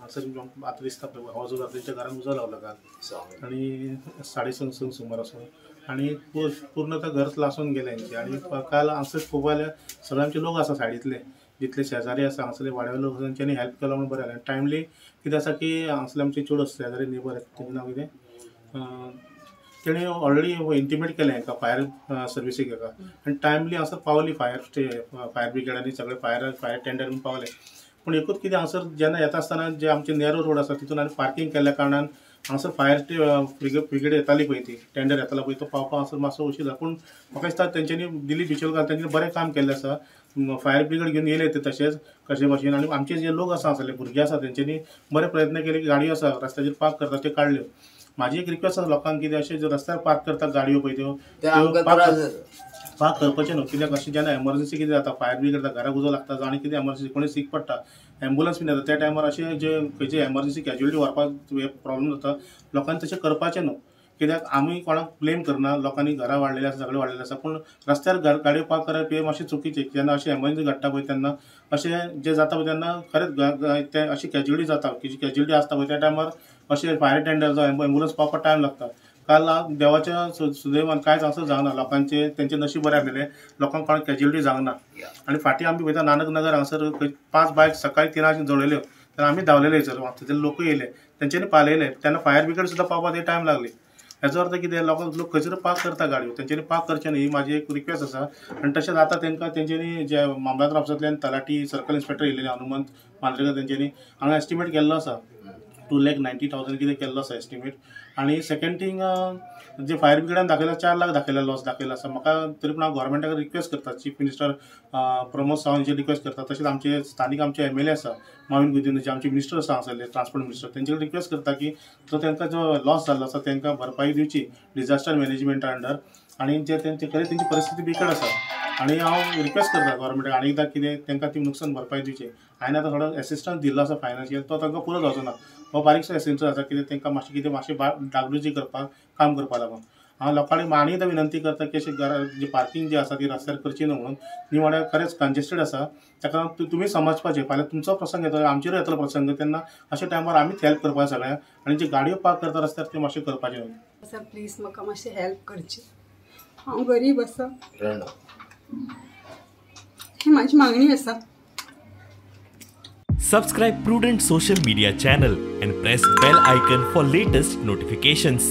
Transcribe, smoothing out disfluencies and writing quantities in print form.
हांगसर आतां दिसता पळय हो जो तेंच्या घरान उजो लावला काल आनी 6:30 सुमार असो आनी पूर्ण तो घर लासून गेलें हेंचें. आनी काल हांगसर पळोवपा जाल्यार सगळे आमचे लोक आसा सायडींतले जितले शेजारी आसा हांगसरले वाड्यावयले लोक आसा तेंच्यांनी हेल्प केलो म्हणून बरें जालें. टायमली कितें आसा की हांगसरले आमचे चेडूं आसा शेजारी नेबर तेजें नांव कितें तेणें ऑलरेडी इंटिमेट केलें हेका फायर सर्विसीक हेका आनी टायमली हांगसर पावली फायर ब्रिगेड आनी सगळे फायर टेंडर बीन पावले. पूण एकूच कितें हांगसर जेन्ना येता आसतना जे आमचे नॅरो रोड आसा तितून आनी पार्कींग केल्ल्या कारणान हांगसर फायर ब्रिगेड येताली पळय ती टेंडर येतालो पळय तो पावपाक हांगसर मातसो उशीर जाला. पूण म्हाका दिसता तेंच्यांनी दिलीप बिचोलकार तेंच्यांनी बरें काम केल्लें आसा. फायर ब्रिगेड घेवन येयले ते तशेंच कशे भाशेन आनी आमचे जे लोक आसा हांगसरले भुरगे आसा तेंच्यांनी बरे प्रयत्न केले की गाडयो आसा रस्त्याचेर पार्क करता त्यो काडल्यो. म्हाजी एक रिक्वेस्ट आसा लोकांक कितें अशें जे रस्त्यार पार्क करता गाडयो पळय त्यो पार्क करपाचें न्हू कित्याक अशें जेन्ना एमर्जन्सी कितें जाता फायर ब्रिगेड घराक उजो लागता आनी कितें एमर्जन्सी कोणी सीक पडटा एम्बुलन्स बीन येता त्या टायमार अशें जे खंयचे एमर्जन्सी कॅज्युअलिटी व्हरपाक प्रॉब्लम जाता. लोकांनी तशें करपाचें न्हू कित्याक आमी कोणाक ब्लेम करना. लोकांनी घरां वाडलेलीं आसा सगळें वाडलेलें आसा पूण रस्त्यार गाडयो पार्क करप हें मातशें चुकीचें. जेन्ना अशें एमर्जन्सी घडटा पळय तेन्ना अशें जें जाता पळय तेन्ना खरेंच तें अशी कॅज्युअलिटी जाता कॅज्युअलिटी आसता पळय त्या टायमार अशें फायर टेंडर जावं एम्बुलन्स पावपाक टायम लागता. काल देवाच्या सुदैवान कांयच हांगसर जावना लोकांचें तेंचें नशीब बरें आसलेलें लोकांक कोणाक कॅज्युअलिटी जावंक ना. आनी फाटीं आमी पळयता नानक नगर हांगसर 5 बायक सकाळी 3 जळयल्यो तेन्ना आमी धांवलेले थंयसर थंयसर लोकूय येयले तेंच्यांनी पालयले तेन्ना फायर ब्रिगेड सुद्दां पावपाक ते टायम लागली. हेजो अर्थ कितें लोक खंयसर पार्क करता गाडयो तेंच्यांनी पार्क करचें न्हू ही म्हाजी एक रिक्वेस्ट आसा. आनी तशेंच आतां तेंकां तेंच्यांनी जे मामलादार ऑफिसांतल्यान तलाठी सर्कल इन्स्पेक्टर येयलेले हनुमंत मांद्रेकर तेंच्यांनी हांगा एस्टिमेट केल्लो आसा 2,90,000 कितें केल्लो आसा एस्टिमेट. आनी सेकेंड थींग जे फायर ब्रिगेडान दाखयला 4 लाख दाखयला लॉस दाखयला आसा. म्हाका तरी पूण हांव गोवोरमेंटाक रिक्वेस्ट करता chief minister Pramod Sawant request करता तशेंच आमचे स्थानीक आमचे MLA आसा माविन गुदिन्हो जे आमचे मिनिस्टर आसा हांगसरले ट्रान्सपोर्ट मिनिस्टर तेंचे कडेन रिक्वेस्ट करता की जो तांकां जो लॉस जाल्लो आसा तांकां भरपाई दिवची डिजास्टर मॅनेजमेंटा अंडर आनी जे तेंचे खरें तेंची परिस्थिती बिकट आसा. आनी हांव रिक्वेस्ट करता गोवोरमेंटाक आनी एकदां कितें तांकां ती नुकसान भरपाई दिवची. हांवें आतां थोडो एसिस्टन्स दिल्लो आसा फायनान्शियल तो तांकां पुरो जावचो ना हो बारीकसो एसिस्टन्स आसा कितें तांकां मातशें कितें मातशें डागडुजी करपाक काम करपा लागून हांव लोकांनी आनी एकदां विनंती करता की अशें घरा जी पार्कींग जी आसा ती रस्त्यार करची न्हू म्हणून. निवाड्यार खरेंच कंजेस्टेड आसा ताका तुमी समजपाचें फाल्यां तुमचो प्रसंग येतलो आमचेरूय येतलो प्रसंग तेन्ना अशा टायमार आमीच हेल्प करपा सगळ्यांक आनी जी गाडयो पार्क करता रस्त्यार त्यो मातशें करपाचें न्हू. सर प्लीज म्हाका मातशें हेल्प करची हांव गरीब आसा ही म्हाजी मागणी आसा. Subscribe Prudent Social Media channel and press bell icon for latest notifications.